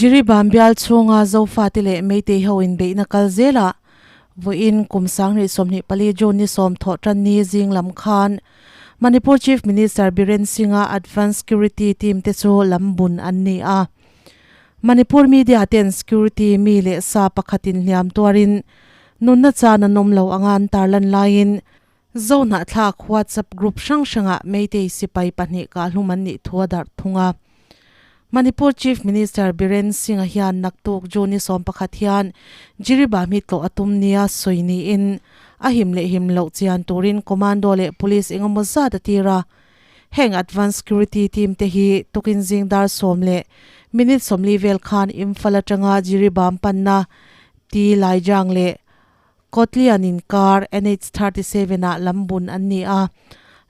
Jiribam bial chhunga Zofate leh Meitei ho inbeihna kal zelah vawiin kum 2024 June ni sawm thawh tan ni zing lam khan Manipur Chief Minister Biren Singh-a Advance Security Team te chu lam bun an ni a. Manipur media ten security mi leh sa pakhatin hliam tuarin nunna chan an awm lo anga an tarlan laiin Zohnahthlak WhatsApp group hrang hrangah Meitei sipai pahnih kahhlum an nih thu a darh thung a. Manipur Chief Minister Biren Singh-a hian naktuk June ni 11 hian Jiribam hi tlawh a tum nia sawi niin a him leh him loh chian turin commando leh police engemaw zat a tir a. Heng Advance Security Team te hi tukin zing dar sawm leh minute 40 vel khan Imphal atanga Jiribam panna T Laijang leh Kawtlian inkar NH 37 ah lam bun an ni a,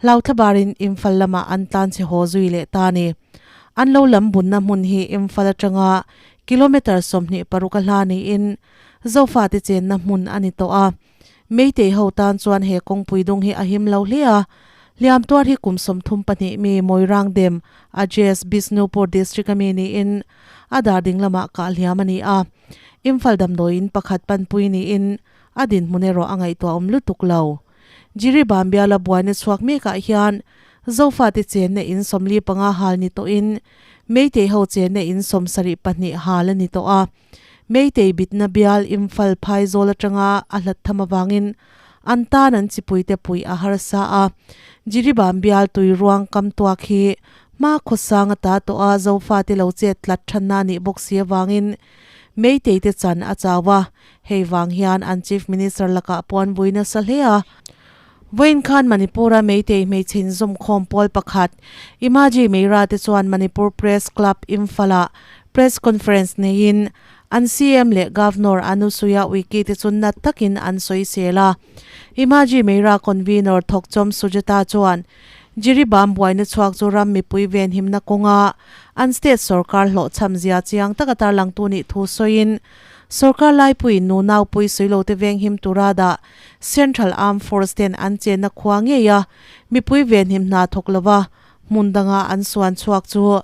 hlauhthlabarin Imphal lamah an tlan chhe haw zui leh ta a ni. An lo lam bunna hmun hi Imphal atanga kilometre 26 a hla niin Zofate chenna hmun a ni tawh a. Meitei ho tan chuan he kawngpui dung hi a him lo hle a, hliam tuar hi kum 32 mi Moirang Dem, Ajes, Bishnupur district a mi niin a dar ding lamah kah hliam a ni a. Imphal damdawiin pakhat panpui niin a dinhmun erawh a ngaihtuah awm lutuk lo. Jiribam biala buaina chhuak mekah hian Zofate chenna in 45 hal ni tawhin Meitei ho chenna in 72 hal a ni tawh a. Meitei bitna bial Imphal phaizawl atanga a hlat tham avangin an tan an chipuite puih a harsa a. Jiribam bial tui ruang kam tuak hi hma khawsang a ta tawh a, Zofate lo chet tlat thanna a nih bawk si avangin Meitei te chan a chau a, hei vang hian an Chief Minister lakah puan vui nasa hle a. Vawiin khan Manipur-a Meitei hmeichhe inzawmkhawm pawl pakhat Imaji Meira te chuan Manipur Press Club Imphal-ah Press Conference neiin an CM leh Governor Anusuya Uikey te chu nat takin an sawi sel a. Imaji Meira Convener Thokchawm Sujata chuan Jiribam buaina chhuak chu ram mipui venhimna kawnga an state sorkar hlawhchham zia chiang taka tarlangtu nih thu sawiin sorkar laipuiin nu naupui sawilote venghim tura dah Central Armed Force ten an chenna khua ngei a mipui venhim hna thawk lova hmun danga an suan chhuak chu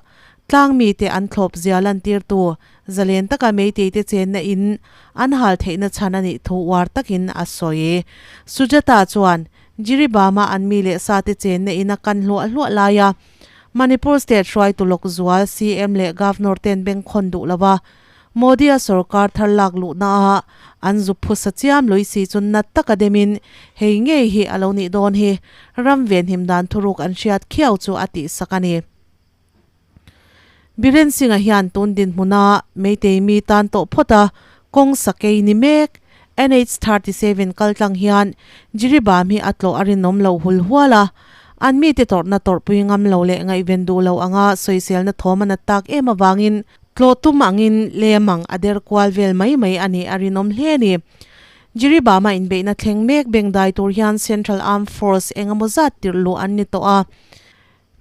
tlang mite an thlawp zia lantirtu zalen taka Meitei te chenna in an hal theihna chhan a nih thu uar takin a sawi. Sujata chuan Jiribama an mi leh sa te chenna in a kan hluah hluah lai a, Manipur state hruaitu lawk zual CM leh Governor ten bengkhawn duh lova Modi-a sorkar thar lak luhna a an zu phusa chiam lui si chu nat taka demin hei ngei hi a lo nih dawn hi ram venhim dan thuruk an hriat khiau chu a tihsak a ni. Biren Singh-a hian tun dinhmuna Meitei mi tan tawh phawt a, kawng sakei ni mek NH 37 kal tlang hian Jiribam hi a tlawh a rinawm lo hul hual a, an mite tawrhna tawrhpui ngam lo leh ngaihven duh lo anga sawiselna thawm a nat tak em avangin tlawh tum angin lem ang a der kual vel mai mai a nih a rinawm hle a ni. Jiribama inbeihna thleng mek bengdai tur hian Central Armed Force engemaw zat tirh luh an ni tawh a.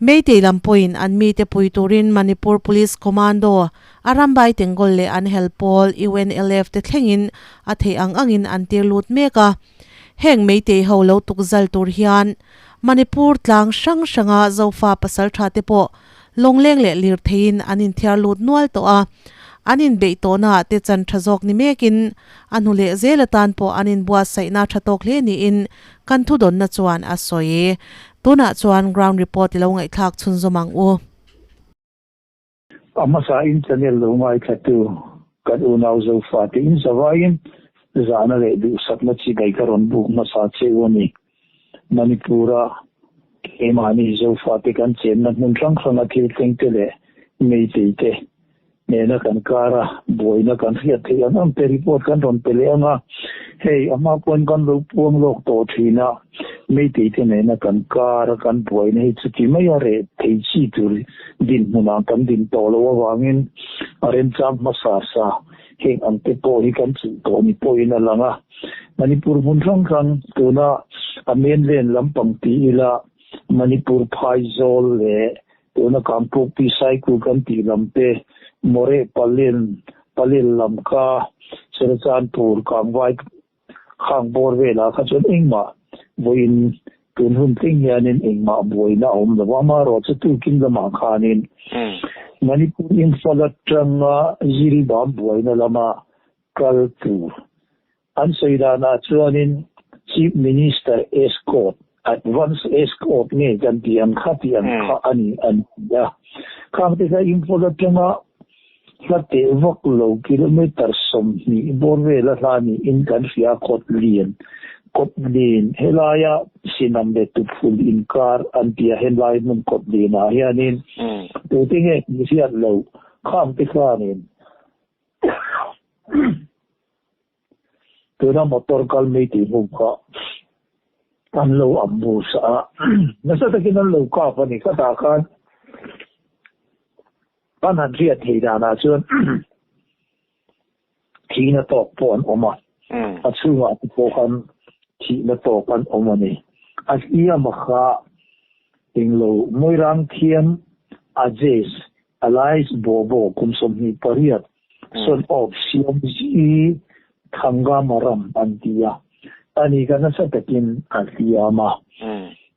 Meitei lam pawhin an mite pui turin Manipur Police Commando, Arambai Tengol leh an hel pawl UNLF te thlengin a theih ang angin an tir lut mek a. Heng Meitei ho lo tuk zal tur hian Manipur tlang hrang hranga Zofa pasaltha te pawh lawngleng leh lirtheiin an inthiar lut nual tawh a. An inbeih tawhnaah te chan tha zawk ni mekin a hnu leh zel atan pawh an inbuatsaihna tha tawk hle niin kan thudawnna chuan a sawi. Tunah chuan ground report i lo ngaihthlak chhunzawm ang u. A hmasa in channel lo ngaithlatu kan unau Zofate in zavaiin zahna leh duhsakna chibai ka rawn buk hmasa che u a ni. Manipur-a keimahni Zofate kan chenna hmun hrang hranga thil thlengte leh Meitei te nena kan kar a, buaina kan hriat theih ang ang te report kan rawn pe leh ang a, hei a hma pawn kan lo puang lawk tawh thin a, Meitei te nena kan kar a kan buaina hi chuti mai a reh thei chi tur dinhmunah kan din tawh loh avangin a remchang hmasa sa heng ang te pawh hi kan chilh tawh ni pawhin a lang a. Manipur hmun hrang hrang tuna a mainland lampang ti ila Manipur phaizawl leh Tuna Kangpokpi Saikul kan tih lam te, Moreh Palel, Palel lam kha Serchanpur, Kangvai khang bawr velah kha chuan engmah vawiin Tun hun thleng hianin engmah buaina a awm lo a, amaherawhchu tukin lamah khanin Manipur Imphal atanga Jiribam buaina lama kal tur an sawi danah chuanin Chief Minister escort, advance escort nge kan tih ang kha tih ang kha a ni an ti a. Khang te kha Imphal atanga hla teh vak lo kilometre 20 bawr vela hla niin kan hria a, kawt lian kawt lian helaia Sinam leh Tuphul inkar an ti a, helai hmun kawt lianah hianin tute nge tih hriat loh khang te khanin Tuna motor kal mai tih hnu kha an lo ambush a, nasa takin an lo kap a ni. Khatah khan an han hriat theih danah chuan thihna tawk pawh an awm a, a chhungah te pawh khan thihna tawk an awm a ni. A hliam a kha englo Moirang thiam Ajesh Alais Bobo kum 28 Son of Siamzi Thangamaram an ti a, ani kha nasa takin a hliam a,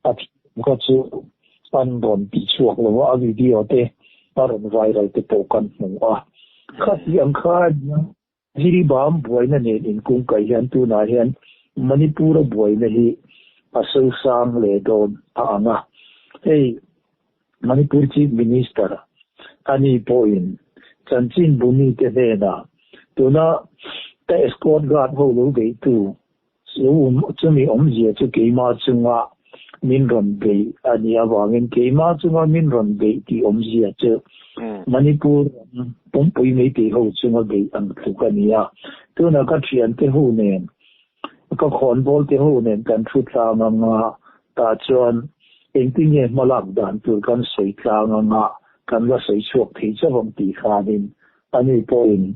a thiam kha chu an rawn ti chhuak lo a, a video te a rawn viral te pawh kan hmu a, khati ang kha a nia. Jiribam buaina nen inkungkaih hian tunah hian Manipur-a buaina hi a sosang leh dawn a ang a, hei Manipur Chief Minister ani pawhin chanchin bumite hnenah tuna ka escort guard ho lo beihtu chumi awmzia chu keimah chunga min rawn beih a nih avangin keimah chunga min rawn beih tih awmzia chu Manipur ram pumpui meitei ho chunga beih ang tluk a ni a. Tuna ka thiante ho nen, ka khawnbawl te ho nen kan thu tlang anga tah chuan engtinge hmalak dan tur kan sawi tlang anga kan la sawi chhuak thei chauh ang tih khanin ani pawhin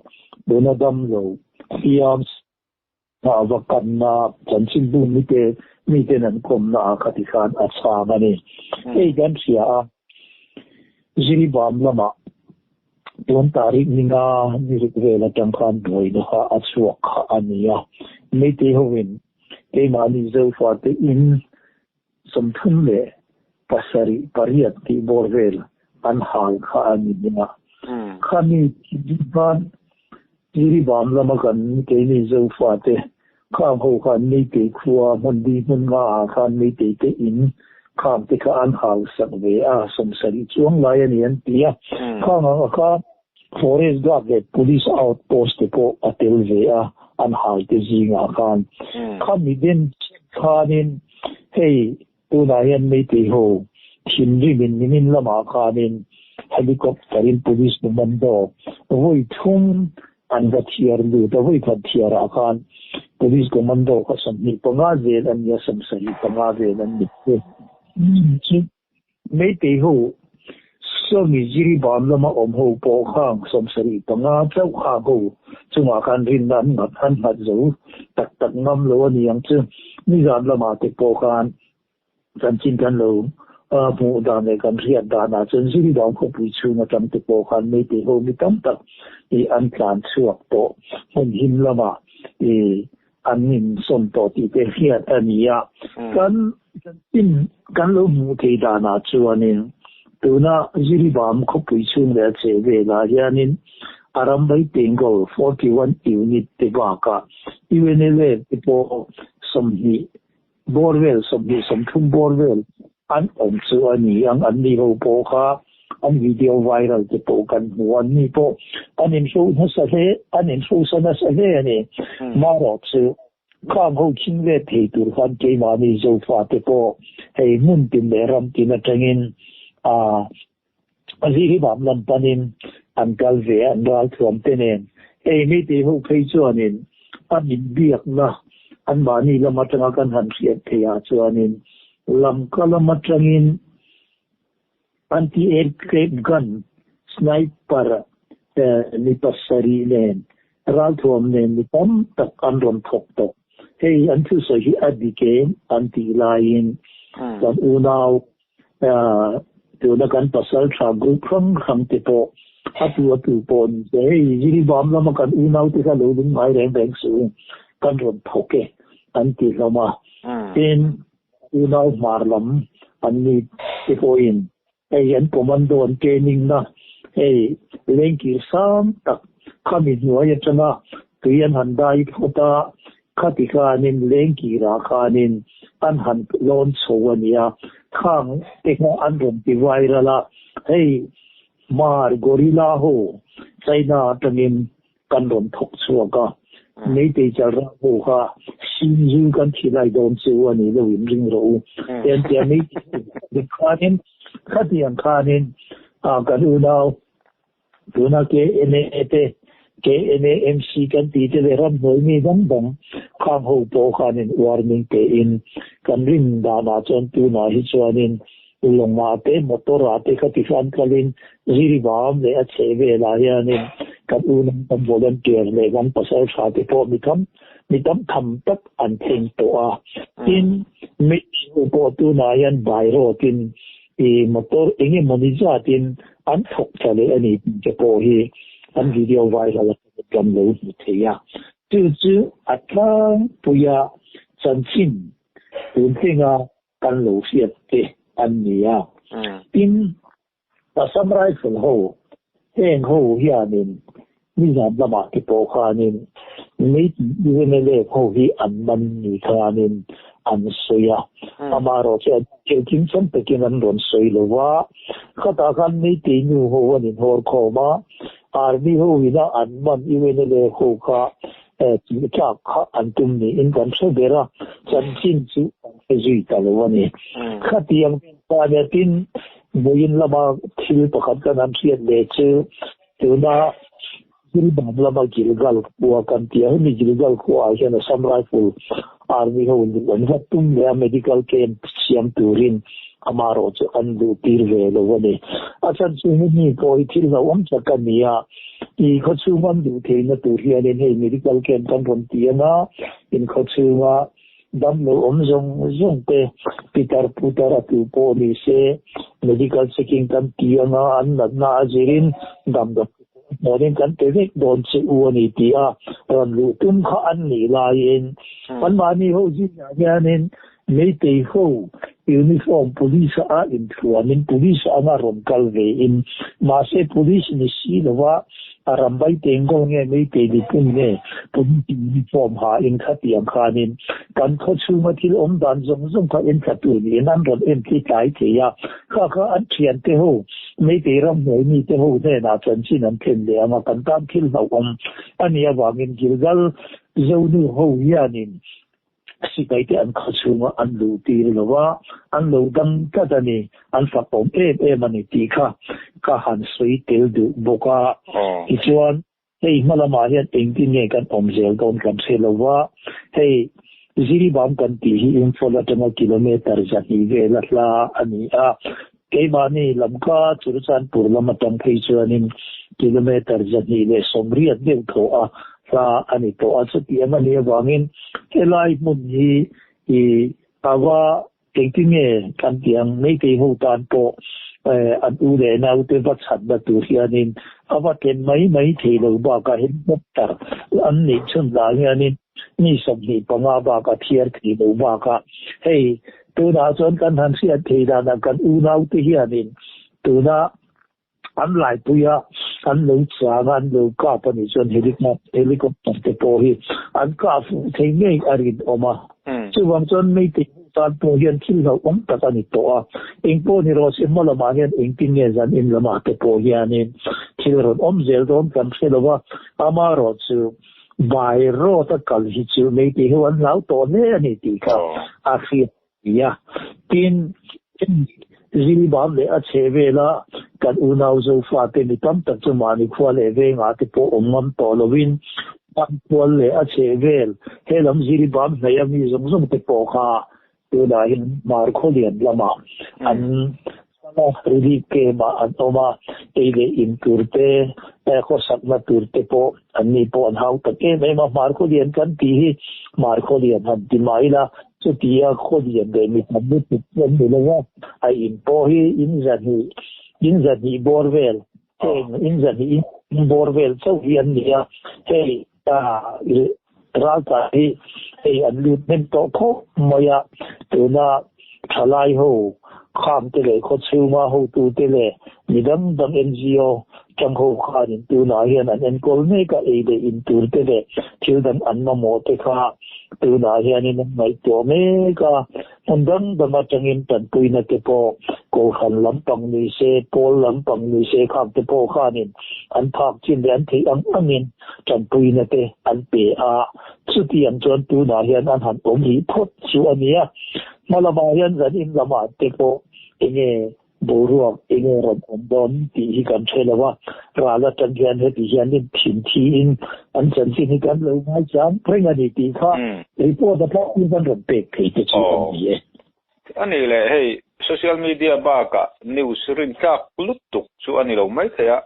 tuna damlo hliam a va kanna chanchinbu mite miten an kawmna ah kha tikhan a chhang a ni. Hei kan hria a, Jiribam lamah tun tarik ninga ni ruk vel atang khan buaina kha a chhuak kha a ni a. Meitei hoin keimahni Zofate in 37 8 tih bawr vel an hal kha a ni a. Khami khan Jiribam lama kan keini Zofate khang ho khan Meitei khua hmun di hmun nga ah khan Meitei te in khang te kha an hal sak ve a, 70 chuang lai a ni an ti a. Khang ang a kha Forest Guard leh Police Out Post te pawh a tel ve a, an hal te zingah khan. Khami den khanin hei tunah hian Meitei ho thinrimin nimin lamah khanin helicopter in Police commando vawi thum an va thiar lut a, vawi khat thiarah khan Police commando kha 25 vel an ni a, 75 vel an ni. Meitei ho sawmi Jiribam lama awm ho pawh khang 75 chauh khang ho chungah khan rinna an nghat an nghat zo tak tak ngam lo a ni ang chu. Nizan lamah te pawh khan chanchin kan lo hmuh dan leh kan hriat danah chuan Jiribam khawpui chhung atang te pawh khan Meitei ho mi tam tak ih an tlan chhuak tawh hmun him lamah ih an insawn tawh tih te hriat a ni a. Kan chanchin kan lo hmuh thei danah chuanin tuna Jiribam khawpui chhung leh a chheh velah hianin Arambai Tengol 41 unit te bakah UNLA te pawh 20 bawr vel, 20 30 bawr vel an awm chu a ni ang. An ni ho pawh kha an video viral te pawh kan hmu. An ni pawh an inhruh nasa hle, an inhruhsa nasa hle a ni. Marawh chu khang ho khing let thei tur khan keimahni Zofa te pawh hei hmun tin leh ram tin atangin a Ziribam lam panin an kal ve a, an ralthuam te nen. Hei Meitei ho phei chuanin an inbiakna anmahni lam atanga kan han hriat theih ah chuanin Lamka lam atangin anti-aircraft gun sniper mi pasarih nen ralthuam nen mi tam tak an rawn thawk tawh. Hei an thusawi hi a dik em an tih laiin kan unau tuna kan pasal tha group hrang hrang te pawh a tu a tu pawh ni se hei Jiribam lama kan unau te kha lo lung ngai reng reng suh kan rawn thawk e an ti hlawm a. Tin. unau hmar lam an ni te pawhin hei an commando an training na hei lengkir sang tak khami hnuai atanga tui an han dai phawt a, khati khanin lengkirah khanin an han lawn chho a nia, khang te kha an rawn ti viral a, hei hmar gorilla ho China atangin kan rawn thawk chhuak a, Meitei chalrah ho kha Sinzu kan thi lai dawn che u a ni lo in ring rawh u te an ti a, Meitei khanin khatiang khanin kan unau tuna KNA te KNAMC kan tih te leh ramhnuai mi dang dang khang ho pawh khanin warning pe in kan rin danah chuan tunah hi chuanin Lawngah te motor ah te kha tikhan kalin ziribam leh a chheh velah hianin kan unau kan volunteer leh kan pasal tha te pawh mi tam mi tam tham tak an thleng tawh a. Tin, mi pawh tunah hian by road in i motor eng emawni zatin an thawk tha leh a ni tih te pawh hi an video viral a kan lo hmu thei a. Chu chu a tlangpuia chanchin tun thlenga kan lo hriat te an ni a. Tin, Assam Rifle ho, heng ho hianin nizan lamah te pawh khanin Meitei UNLA ho hi an man ni khanin an sawi a. Amaherawh chu an thil kimchang takin an rawn sawi lo va. Khatah khan Meitei nu ho an inhawr khawm a, Army ho ina an man UNLA ho kha Tih tlak kha an tum niin kan hre ber a, chanchin chu kan hre zui ta lo a ni. Khatiang pa nia tin vawiin lama thil pakhat kan han hriat leh chu tuna Gilbam lama Gilgal khua kan tih a, hemi Gilgal khuaah hian Assam Rifle Army ho luh an va tum leh a, medical camp siam turin amaherawh chu an luh tir ve lo a ni. A chhan chu hemi pawh hi thil hlauhawm tak a ni a. I khawchhung an duh theihna tur hianin hei medical camp kan rawn ti anga in khawchhunga damlo awm zawng zawng te pitar putar a tu pawh ni se medical checking kan ti anga an natna a zirin damdawi hmuhin kan pe vek dawn che u a ni tih a rawn luh tum kha an nih laiin anmahni ho zingah hianin Meitei ho uniform police a inthuamin police anga rawn kal ve in mahse police ni si lova a rambai tengkawl nge Meitei mipum nge police uniform ha in khatiang khanin kan khaw chhunga thil awm dan zawng zawng kha en thla tur niin an rawn en thi tlai thei a, kha kha an thiante ho Meitei ramhnuai mite ho hnenah chanchin an thlen leh anga kan tan thil hlauhawm a nih avangin Gilgal Zonu ho hianin Sipai te an khaw chhunga an luh tir lo a, an lo dang tlat a ni, an fakawm em em a ni tih kha ka han sawi tel duh bawk a. Tichuan, hei hma lamah hian engtin nge kan awm zel dawn kan hre lo va, hei Ziribam kan tih hi Imphal atanga kilometre 200 vela hla a ni a, keimahni lamka Churachandpur lam atang phei chuanin kilometre 280 deuh thaw a hla a ni tawh a, chutiang a nih avangin helai hmun hi i ava engtin nge kan tih ang Meitei ho tan pawh an u leh naute va chhatna tur hianin a va tlem mai mai thei lo bakah helicopter an neih chhun lah hianin mi 25 bak a thiar thei lo bakah hei tunah chuan kan han hriat thei danah kan unaute hianin tuna An laipui a, an lo chang a, an lo kap a nih chuan helicopter te pawh hi an kah fuh thei ngei a rinawm a. Chuvang chuan Meitei ho tan pawh hian thil hlauhawm tak a ni tawh a. Eng pawh ni rawh se, hma lamah hian engtin nge zan in lamah te pawh hianin thil rawn awm zel dawn kan hre lo va, amaherawhchu by road a kal hi chu Meitei ho an hlau tawh hle a ni tih kha a hriat Nia, tin, Zilbam leh a chheh vela kan unau Zofate mi tam tak chu mahni khua leh vengah te pawh awm ngam tawh lovin, Pangkhual leh a chheh vel he lam Zilbam hnaih a mi zawng zawng te pawh kha tunah hian Hmar Khawlian lamah an kal a, relief camp-ah an awm a, ei leh in tur te, khawsakna tur te pawh anni pawh an hau tak em em a, Hmar Khawlian kan tih hi Hmar Khawlian han ti mai ila, Chutia khawlian leh mi tam lutuk chu an ni lo va, a in pawh hi in zahnih, in zahnih bawr vel, heng in zahnih in bawr vel chauh hi an ni a, hei raltlan hi hei an lut hnem tawh khawp mai a, tuna. Thalai ho kham te leh khawchhunga hotute leh mi dang dang NGO tang ho khanin tunah hian an enkawl mek a, ei leh in tur te leh thil dang an mamawh te kha tunah hianin an ngaihtuah mek a. Hmun dang dang atangin tanpuina te pawh Kohhran lampang ni se, pawl lampang ni se khak te pawh khanin an phak chin leh an theih ang angin tanpuina te an pe a. Chutiang chuan tunah hian an han awm rih phawt chu a nia. Hma lamah hian zan in lamah te pawh enge boruak enge rawn awm dawn tih hi kan hre lo a, ral atang hian heti hianin thin thiin an chanchin hi kan lo ngaichang reng a ni tih kha report a tlangin kan rawn pek thei te chu a ni e. A nih leh hei social media bakah news rintlak lutuk chu a ni lo maithei a,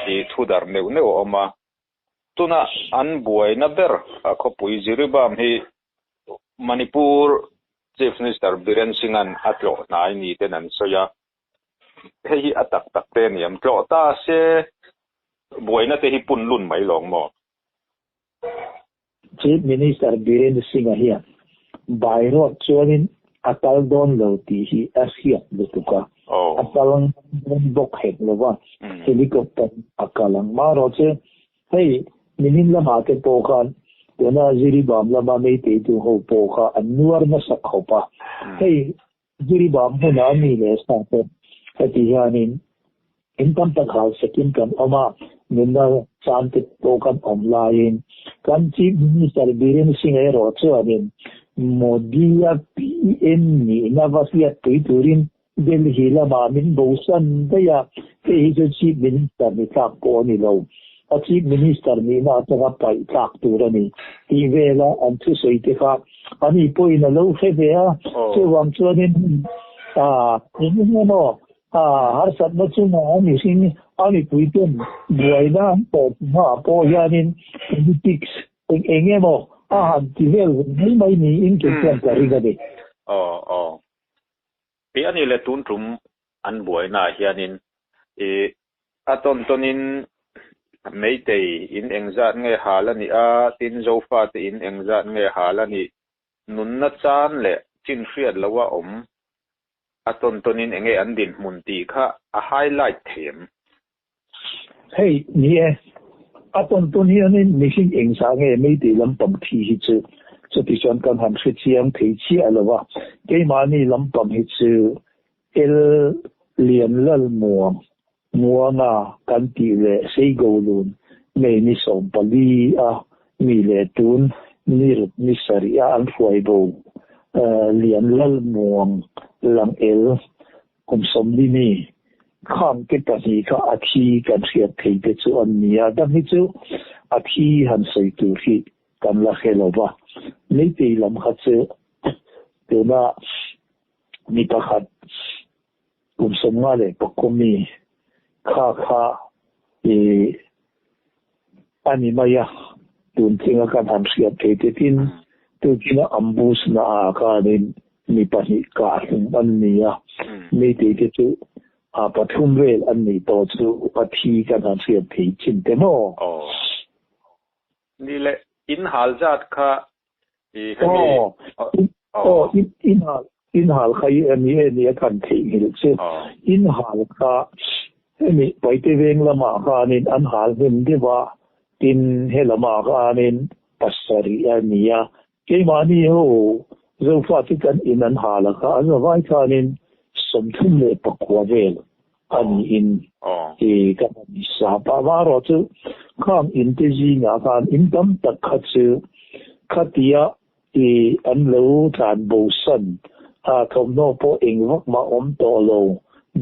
tih thu darh neuh neuh a awm a. Tuna an buaina ber a khawpui Jiribam hi Manipur Chief Minister Biren Singh-a'n a tlawh hnai ni ten an sawi a, hei hi a tak tak te a ni em? Tlawh ta se buaina te hi pun lun mai lawng maw? Chief Minister Biren Singh-a hian by road chuanin a kal dawn lo tih hi a hriat lutuk a, a kal dawn bawk hek lo va, helicopter a kal ang. Marawhchu hei nimin lamah te pawh khan tuna Jiribam lama Meiteitu ho pawh kha an nuar nasa khawp a, hei Jiribam hmunah mi leh sa te heti hianin in tam tak hal sakin kan awm a, nunna chan te pawh kan awm laiin kan Chief Minister Biren Singh erawh chuanin Modi-a PM nihna va hriatpui turin Delhi lamah min bosan daih a, hei hi chu Chief Minister ni tlak pawh a ni lo. A Chief Minister nihna atanga paih tlak tur a ni tih vela an thusawi te kha ani pawhin a lo hre ve a, chuvang chuanin eng emaw harsatna chungah a mihring a mipuiten buaina an tawh hmaah pawh hianin politics eng eng emaw a han ti vel ve mai mai niin kei chuan ka ring a ni. Aw aw. Tih a ni le tun tum an buainaah hianin i a tawn tawnin Meitei in engzat nge hal a nih a, tin Zofate in engzat nge hal a nih, nunna chan leh chin hriat loha awm a tawn tawnin enge an dinhmun tih kha a highlight thei em? Hei, ni e. A tawn tawn hianin mihring engzah nge Meitei lampang thi hi chu chuti chuan kan han hre chiang thei chiah lo va, keimahni lampang hi chu El Lian Lal Muang, Muanga kan tih leh Seigolun May ni 14 a mi leh tun ni ruk ni sarih a an hruai bo Lian Lal Muang Lang El Kum 40 mi khang te pahnih kha a thi kan hriat thei te chu an ni a, dang hi chu a thi han sawi tur hi kan la hre lo va. Meitei lam kha chu tuna mi pakhat kum 53 mi kha kha i a ni mai a, tun tlinga kan han hriat thei te tin tukina ambush na ah khanin mi pahnih kah hlum an ni a, Meitei te chu a pathum vel an nih tawh chu a thi kan han hriat thei chin te maw? Aw. Ni le, in hal zat kha i hemi. Aw, aw, in hal In hal kha i ni e ni a kan theihnghilh chu. In hal kha hemi Paite veng lamah khanin an hal hnem deuh a, tin he lamah khanin pasarih a ni a. Keimahni ho Zofate kan in an hal a kha an zavai khanin 39 vel a niin i ka han sap a. Amaherawhchu khang in te zingah khan in tam tak kha chu khatia I an lo tlan bo san a, thawmhnaw pawh eng vak mah awm tawh lo,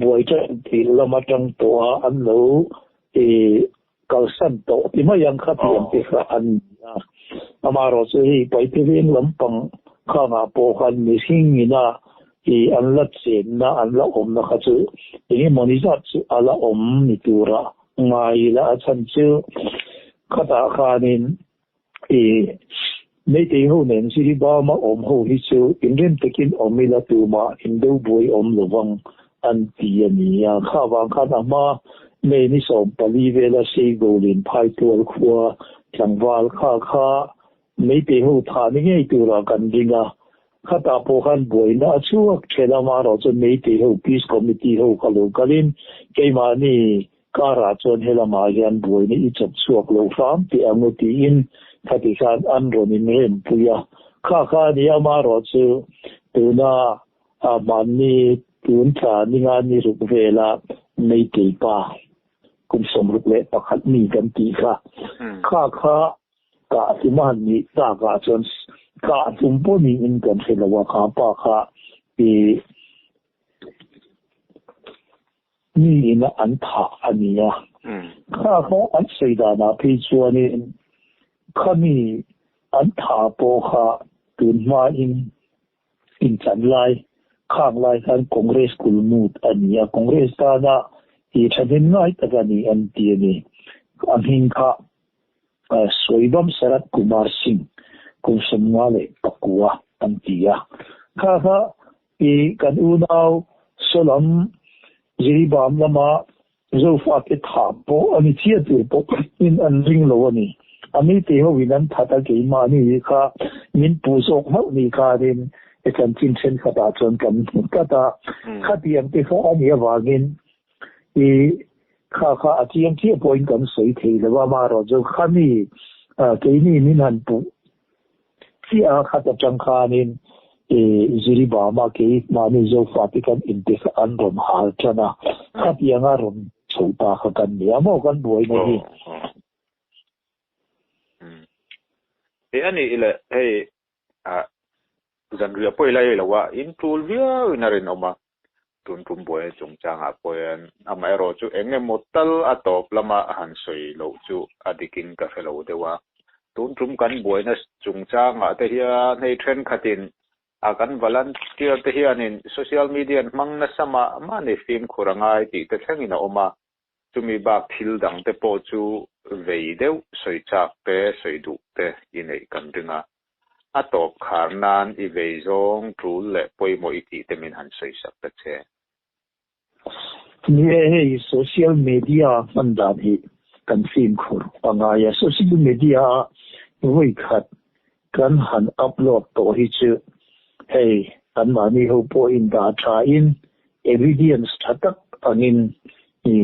buai tan tih lam atang tawh a an lo i kalsan tawh ti mai ang kha tih ang te kha an ni a. Amaherawhchu hei Paite veng lampang khangah pawh khan mihring ina i an la chenna an la awmna kha chu engemawni zat chu a la awm ni tura ngai ila a chhan chu khatah khanin I Meitei ho nen Jiribam a awm ho hi chu inrem takin awm ila tumah in do buai awm lovang an ti a ni a. Kha vang khan a hma May ni 14 vela Seigolin Phaitual khua tlangval kha kha Meitei ho thah ni ngei turah kan ring a. Khatah pawh khan buaina a chhuak then a, amaherawhchu Meitei ho Peace Committee ho kha lo kalin keimahni karah chuan helamah hian buaina i chawp chhuak lo hram teh ang u tiin khati khan an rawn inrempui a. Kha kha a ni, amaherawhchu tuna mahni tun thla ninga ni ruk vela Meitei pa kum 61 mi kan tih kha, kha kha Kah tum a han nih takah chuan kah tum pawh niin kan hre lo a, kha pa kha i mi ina an thah a ni a. Kha kha an sawi danah phei chuanin khami an thah pawh kha tun hmain Inchan lai, khang lai khan Congress kulmut a ni a, Congress tana i thahnem ngai tak a ni an ti a ni. A hming kha Soibam Sarath Kumar Singh kum 59 an ti a. Kha kha i kan unau Sawlam Jiribam lama Zofate thah pawh a ni chiah tur pawh in an ring lo a ni. A mite ho in an that a keimahni kha min puh zawk hlauh ni khanin e chanchin thenkhat ah chuan kan hmu tlat a. Khatiang te kha a nih avangin i kha kha a chiang chiah pawhin kan sawi thei lo a, amaherawhchu khami keini min han puh Chiah a khat atang khanin i Jiribama kei mahni Zofate kan inte kha an rawn hal tan a, khatianga rawn chho ta kha kan ni a maw kan buaina hi. Hei a nih le hei zanriah pawh i la ei lo a, in tul viau in a rinawm a, tun tum buaina chungchangah pawh hian amaherawh chu eng emaw tal a tawp lama han sawi loh chu a dikin ka hre lo deuh a. Tun tum kan buaina chungchangah te hian hei thenkhatin a kan volunteer te hianin social media an hmang nasa mah mah ni fimkhur a ngai tih te thlengin a awm a. Chumi bak thil dang te pawh chu vei deuh sawi chak te sawi duh te i neih kan ring a. A tawp khar nan i vei zawng tul leh pawimawh i tih te min han sawi sak ta che. Ni e, hei social media hman dan hi kan fimkhur a ngai a. Social media a vawi khat kan han upload tawh hi chu hei anmahni ho pawhin dah tha in evidence tha tak angin i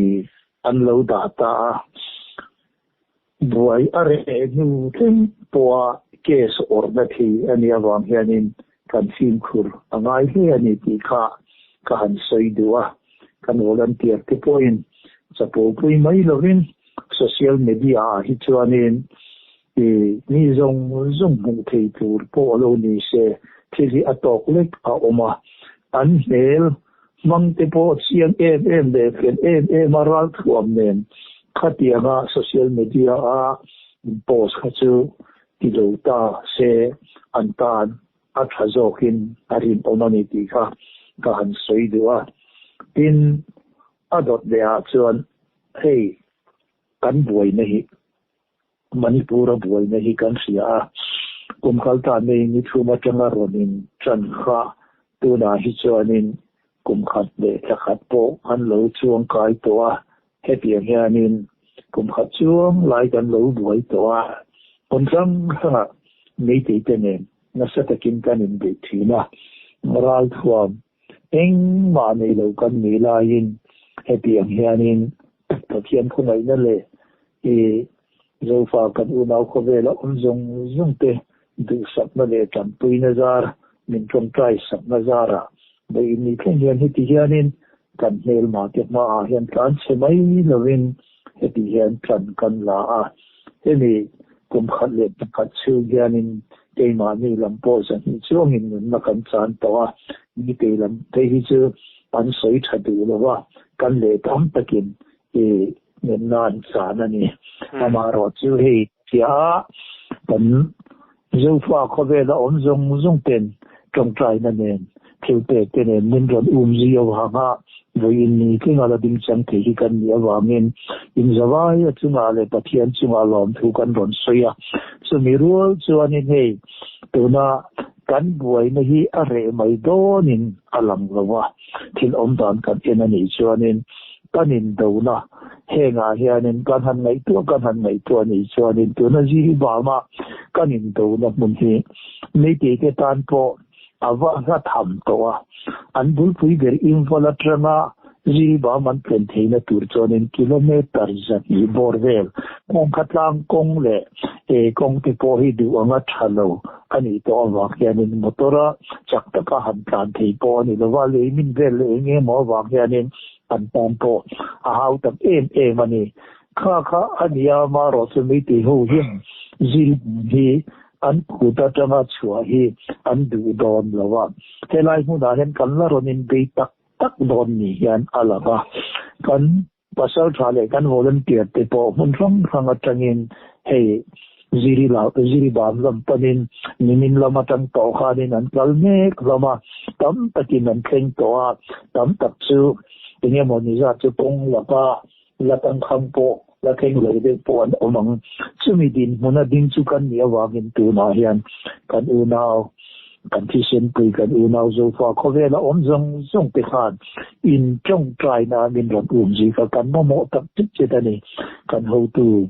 an lo dah ta a. Buai a reh hnu thleng pawha case awrhna thei a nih avang hianin kan fimkhur a ngai hle a ni tih kha ka han sawi duh a. Kan volunteer te pawhin chapo pui mai lovin social media ah hi chuanin i mi zawng zawng hmuh thei tur pawh lo ni se thil hi a tawk lek a awm a. An hmel Hmang te pawh chiang em em leh fel em em a ralthuam nen khatianga social media a in post kha chu ti lo ta se an tan a tha zawkin a rinawm a ni tih kha ka han sawi duh a. Tin, a dawt leh ah chuan hei kan buaina hi Manipur a buaina hi kan hria a, kum kal ta nei ni thum atanga rawn in tan kha tunah hi chuanin kum khat leh thla khat pawh kan lo chuang kai tawh a, hetiang hianin kum khat chuang lai kan lo buai tawh a, hmun hrang hrangah meitei te nen nasa takin kan inbeih thin a, ralthuam engmah nei lo kan nih laiin hetiang hianin Pathian khawngaihna leh i Zofa kan unau khawvela awm zawng zawng te duhsakna leh tanpuina zar, min tawngtai sakna zarah vawiin ni thleng hian heti hianin kan hmelma te hmaah hian tlan chhe mai lovin heti hian tlan kan la a. Hemi kum khat leh pakhat chhung hianin keimahni lam pawh zahnih chuangin nunna kan chan tawh a, nitei lam phei hi chu an sawi tha duh lo va, kan leh tam takin i nunna an chan a ni. Amaherawh chu hei chiah kan Zofa khawvela awm zawng zawng ten tawngtaina nen thil pek te nen min rawn um zui avanga vawiin ni tlinga la ding chang thei hi kan nih avangin inzavaia chungah leh Pathian chungah lawmthu kan rawn sawi a. Chumi rual chuanin hei tuna kan buaina hi a reh mai dawnin a lang lo a, thil awm dan kan en a nih chuanin kan indona hengah hianin kan han ngaihtuah kan han ngaihtuah a nih chuanin tuna Ziribama kan indona hmun hi Meitei te tan pawh. a va hla tham tawh a. An bulpui ber Imphal atanga Jiribam an thlen theihna tur chuanin kilometre 200 bawr vel kawngka tlang kawng leh kawng te pawh hi duh anga tha lo a nih tawh avang hianin motor a chak taka han tlan thei pawh a ni lova, lei min vel leh eng emaw avang hianin an tan pawh a hau tak em em a ni. Kha kha a nia marawh chu meitei ho hian Jiribam hi an kut atanga chhuah hi an duh dawn lo a, helai hmunah hian kan la rawn inbei tak tak dawn ni hian a lang a. Kan pasal tha leh kan volunteer te pawh hmun hrang hrang atangin hei Ziri la Ziribam lam panin nimin lam atang tawh khanin an kal mek hlawm a, tam takin an thleng tawh a, tam tak chu engemaw ni zat chu kawng laka la tangkhang pawh la thleng lo deuh pawh an awm ang. Chumi dinhmuna ding chu kan nih avangin tunah hian kan unau, kan thisenpui, kan unau Zofa khawvela awm zawng zawng te khan in tawngtaina min rawn um zui kha kan mamawh tak chet chet a ni. Kan hotu,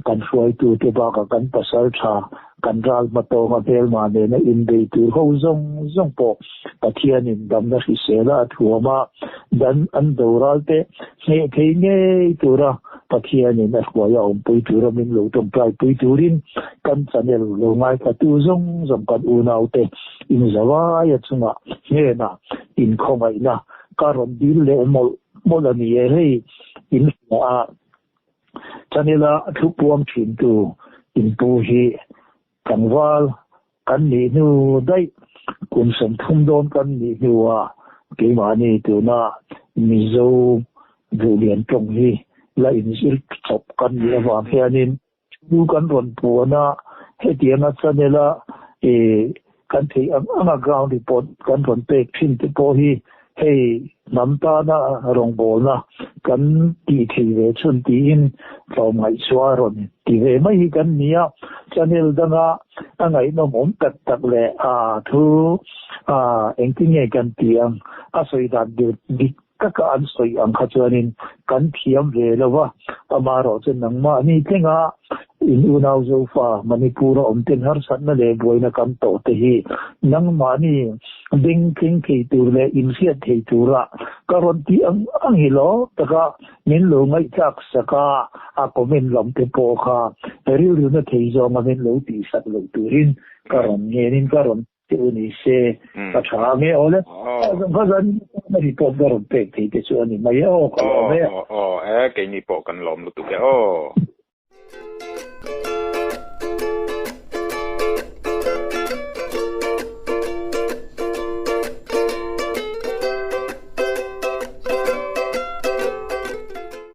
kan hruaitu te bakah kan pasal tha, kan ral hmatawnga hmelma nena inbei tur ho zawng zawng pawh Pathianin damna hrisela a thuam a, dan an doral te hneh thei ngei tura Pathianin a hruai a awmpui tura min lo tawngtaipui turin kan channel lo ngaithlatu zawng zawng kan unaute inzavaia chungah hnenah inkhawngaihna ka rawn dil leh mawlh mawlh a ni e hei in hria a. Channel-a thu puang thintu inpu hi tlangval kan nih hnu daih kum 30 dawn kan nih hnuah keimahni tuna Mizo duhlian tawng hi la inzir chawp kan nih avang hianin thu kan rawn puan a, hetianga channel-a kan theih ang anga ground report kan rawn pek thin te pawh hi hei hnam tana rawngbawlna kan tih thei ve chhun tiin tlawmngaih chu a rawn ti ve mai hi kan ni a. Channel danga a ngaihnawm awm tak tak leh a thu engtin nge kan ti ang a sawi dan dik taka an sawi ang kha chuanin kan thiam ve lo va, amaherawh chu nangmahni tlenga in unau Zofa Manipur-a awm ten harsatna leh buaina kan tawh te hi nangmahni beng thleng thei tur leh inhriat thei tura ka rawn tih ang ang hi lo taka min lo ngaihthlak sak a, a comment lam te pawh kha rilruna thei zawnga min lo tihsak loh turin ka rawn ngenin ka rawn Te u ni se ka tha ang e aw le. Ka zan na report ka rawn pek thei te chu a ni mai e aw ka lawm e. Aw aw e keini pawh kan lawm lutuk e aw.